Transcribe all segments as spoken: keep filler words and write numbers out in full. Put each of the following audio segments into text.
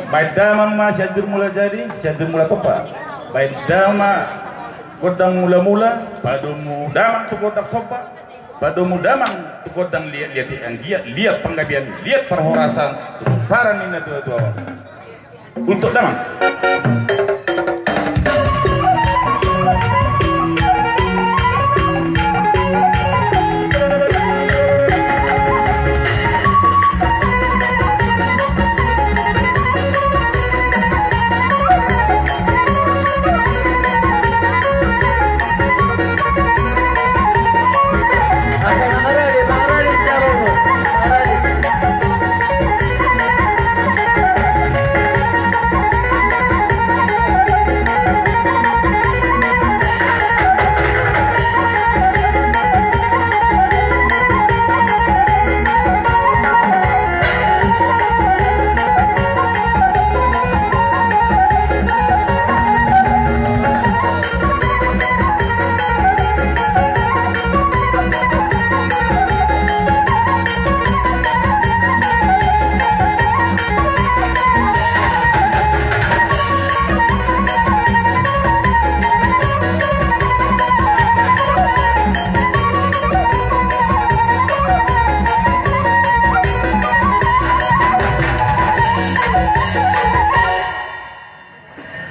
Baen damang ma Sianjur Mulajadi, Sianjur Mulatompa. Baen damang gondang mulamula, padomu damang tu gondang somba, padomu damang tu gondang liat-liat i, anggiat liat panggabean, liat parhorasan tu pomparan ni natuatua. Untuk damang.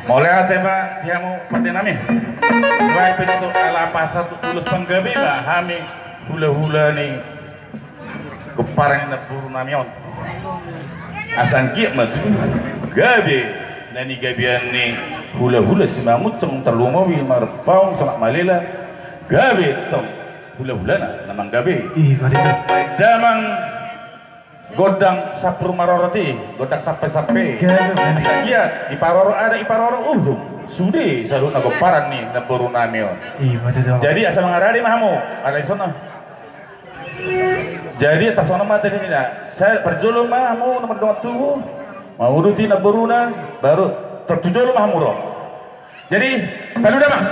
Mauliate ma di hamu pande nami. Mulai pe tu ala pasahat ulos panggabe ma hami hulahula ni gomparan ni namboru nami on. Asa anggiat ma tutu gabe na nigabean ni hulahula Simangunsong, tarlumobi Marpaung, Samak Malela, gabe tong hulahulana na manggabe. Damang gondang sampur marorot i, gondang sampe-sampe. Anggiat diparorot adat, diparorot uhum, sude saluhutna gomparan ni namboru nami on. Jadi asa mangarade ma hamu, ala i songon on. Jadi asa songon on ma tadi na, sai parjolo ma hamu na mardongan tubu, manguduti namboruna, baru tontu jolo ma hamu ro. Jadi, palu damang.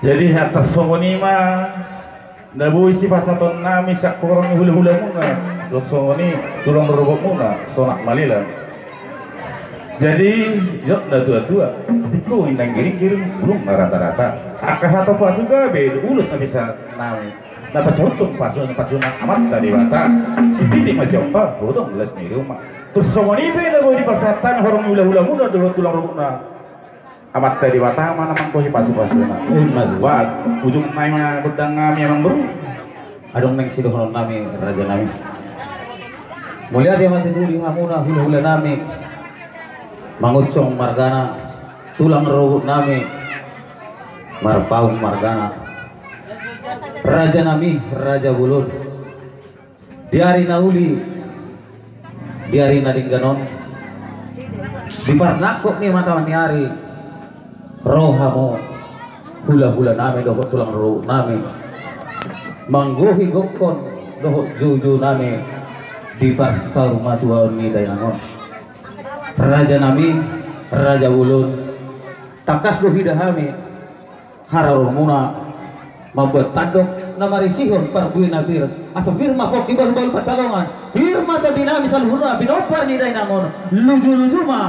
Jadi, atas songon i ma na boi sipasahatonnami sian horong ni hulahulamuna dohot songon i tulang rorobotmuna Sonak Malilang. Jadi, didok natuatua, tingkos na ringgiringgiring, bulung na ratarata. Angka hata pasu gabe do ulos na binahenami, na pasauthon pasu, pasuna Amanta Debata. Sititi ma siompa, godang las ni ruma. Tung songon i pe na boi dipasahat hami horong ni hulahulamuna dohot tulang rorobotna, Amanta Debata ma na manggohi pasupasuna. Ima tutu. Ba, ujungnami ma gondangnami, amang boru. Adong naeng sidohononnami, rajanami. Mauliate ma tutu di hamuna hulahulanami, Mangunsong margana, tulang rorobotnami, Marpaung margana, rajanami, raja bolon. Di ari na uli, di ari na denggan on, di parnangkok ni mataniari, ro hamu hulahulanami dohot tulang rorobotnami, manggohi gokhon dohot joujounami di parsaurmatuaon ni dainang on. Rajanami, raja bolon, tangkas do huida hami haroromuna mambuat tandok na marisihon parbue na pir, asa pir ma pongki bahulbahul pansalongan, pir ma tondinami saluhutna pinompar ni dainang on, lujuluju ma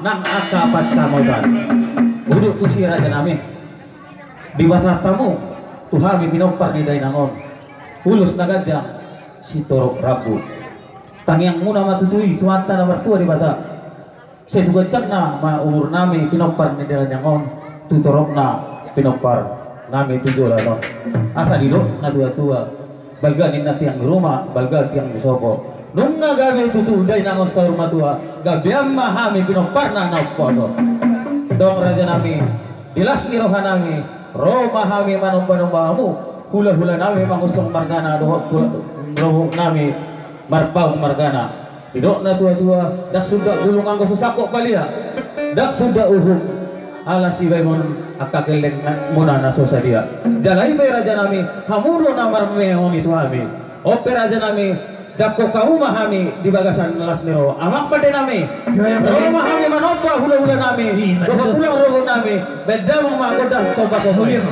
nang angka pansamotan. Udut tusi, rajanami, dipasahat hamu tu hami pinompar ni dainang on ulos na ganjang sitorop rambu. Tangiangmuna ma tutu i tu Amanta na martua Debata. Sai tu ganjangna ma umurnami pinompar ni dainang on, tu toropna pinomparnami tu joloan on. Asa didok natuatua, balga ninna tiang ni ruma, balga tiang ni sopo. Nunga gabe tutu dainang on saur matua, gabean ma hami pinomparna na umposo. Dong, rajanami, di las ni rohanami, ro ma hami manombanomba hamu hulahulanami Mangunsong margana dohot tu-, rorobotnami Marpaung margana. Didok natuatua, ndang sundat bulung anggo so sangkot balian, ndang sundat uhum ala sibahenon angka gellengmuna na so sadia. Jala i pe, rajanami, hamu do na marmeong i tu hami. On pe, rajanami, jangkon hamu ma hami di bagasan las ni roha. Amang pandenami, ro ma hami manomba hulahulanami dohot tulang rorobotnami. Bahen damang ma gondang, somba sohot.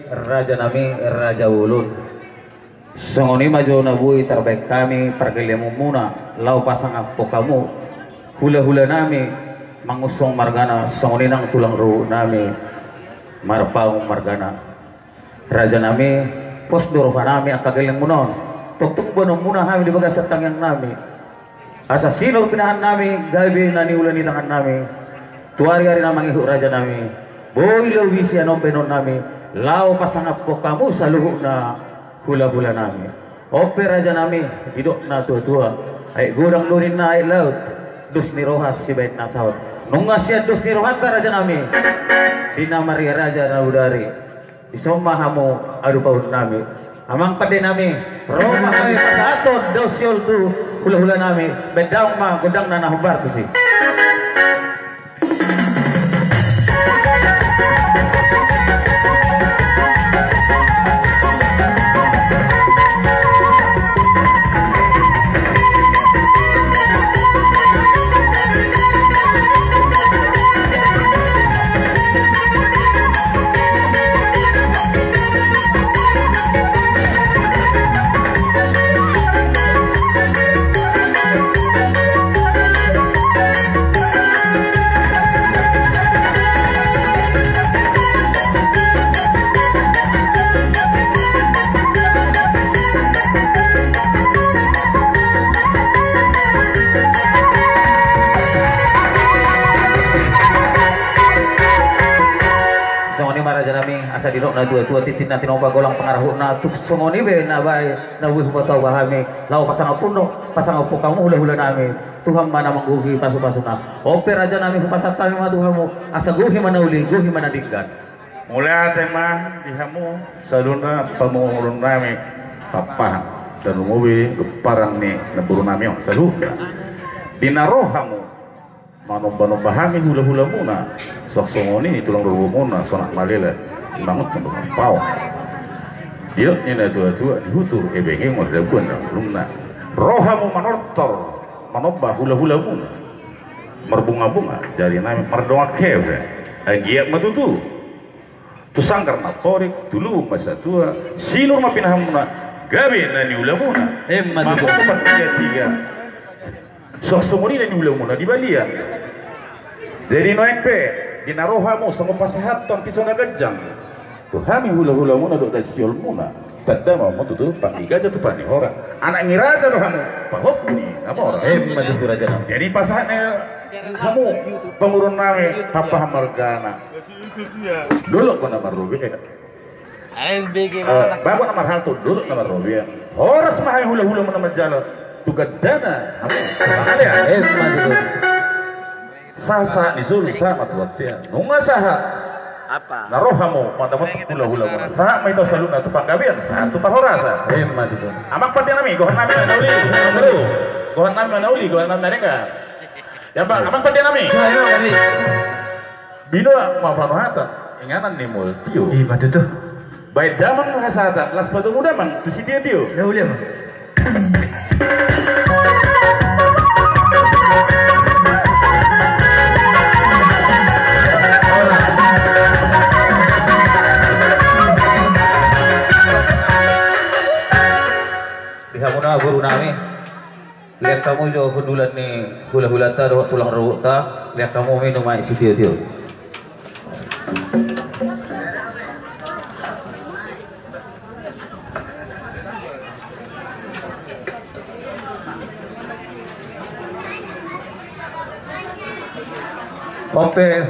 Raja nami, raja bolon. Songon i ma jo na boi tarbaen hami pargellengonmuna, laho pasangaphon hamu hula-hula nami, Mangunsong margana, songon i nang tulang rorobot nami, Marpaung margana. Raja nami, pos do roha nami angka gellengmuna on. Tongtong boanonmuna hami di bagasan tangiang nami. Asa sinur pinahan nami, gabe na niula ni tangan nami. Tu ari-ari na mangihut raja nami. Boi lobi sian on baenon nami. Laho pasangaphon hamu saluhutna hula-hula nami. On pe raja nami, didok na tua-tua. Aek godang do ninna aek laut. Dos ni roha sibaen na saut. Nunga sian dos ni rohanta raja nami. Di na maria raja na bodari. Dison ma hamu adu paun nami. Amang pande nami, ro ma hami pasahathon daun siol tu hula-hula nami, baen damang ma gondangna na hombar tusi. Songon i ma raja nami, asa didok na tua-tua, tintin na tinopa, golang pangarahutna, tung songon i be na baen na boi hupatau hami, laho pasangaphon do, pasangaphon hamu hula-hula nami. Tuhan ma na manggohi pasu-pasuna. On pe raja nami, hupasahat hami ma tu hamu, asa gohi ma na uli, gohi ma na denggan. Mauliate ma di hamu saluhutna pamoruon nami Pakpahan, tarlumobi pomparan ni namboru nami on saluhutna. Di na ro hamu manomba-nomba hami hula-hulamuna, suang songon i tulang rorobotmuna Sonak Malela, Simangunsong dohot Marpaung. Didok ni na tua-tua, di hutur ebeng i mardabuan na hulungna. Ro hamu manortor manomba hula-hulamuna. Marbunga-bunga jari nami, mardongan hebe anggiat ma tutu. Tu sanggar na torik, tu lubung na satua, sinur ma pinahanmuna, gabe na niulamuna. Emma tutu. Mamungka partigatiga. Suang songon i na niulamuna di balian. Jadi nuaeng pe, di na ro hamu songon pasahathon piso na ganjang tu hami hula-hulamuna dohot daun siolmuna. Tanda ma hamu tutu, panggabean tu panggabean. Anak ni raja do hamu, pahompu ni na mora. Emma tutu raja nami. Jadi pasahat ni hamu pamoruon nami Pakpahan margana. Dolok ma na marrobean. Eh, bagot na marhalto, dolok na marrobean. Horas ma hami hula-hulamuna manjalo tu gandana hamu. Emma tutu. Sahat-sahat ni solu, sahat ma tu bontean. Nunga sahat. Apa? Na ro hamu mandapothon hula-hulamuna. Sahat ma hita saluhutna tu panggabean, sahat tu parhorasan. Emma tutu. Amang pande nami, gohan nami ma na uli. Gohan nami ma na uli, gohan nami ma na denggan. Ya, Pak, amang pande nami. Binoan ma panuhatan, inganan ni mual tio. Emma tutu. Baen damang hasahatan, laos padomu damang tu sitio-tio. Na uli, amang. Di hamuna boru nami. Lean hamu jo hundulan ni hula-hulanta dohot tulang rorobota, lean hamu minum aek sitio-tio. Ope,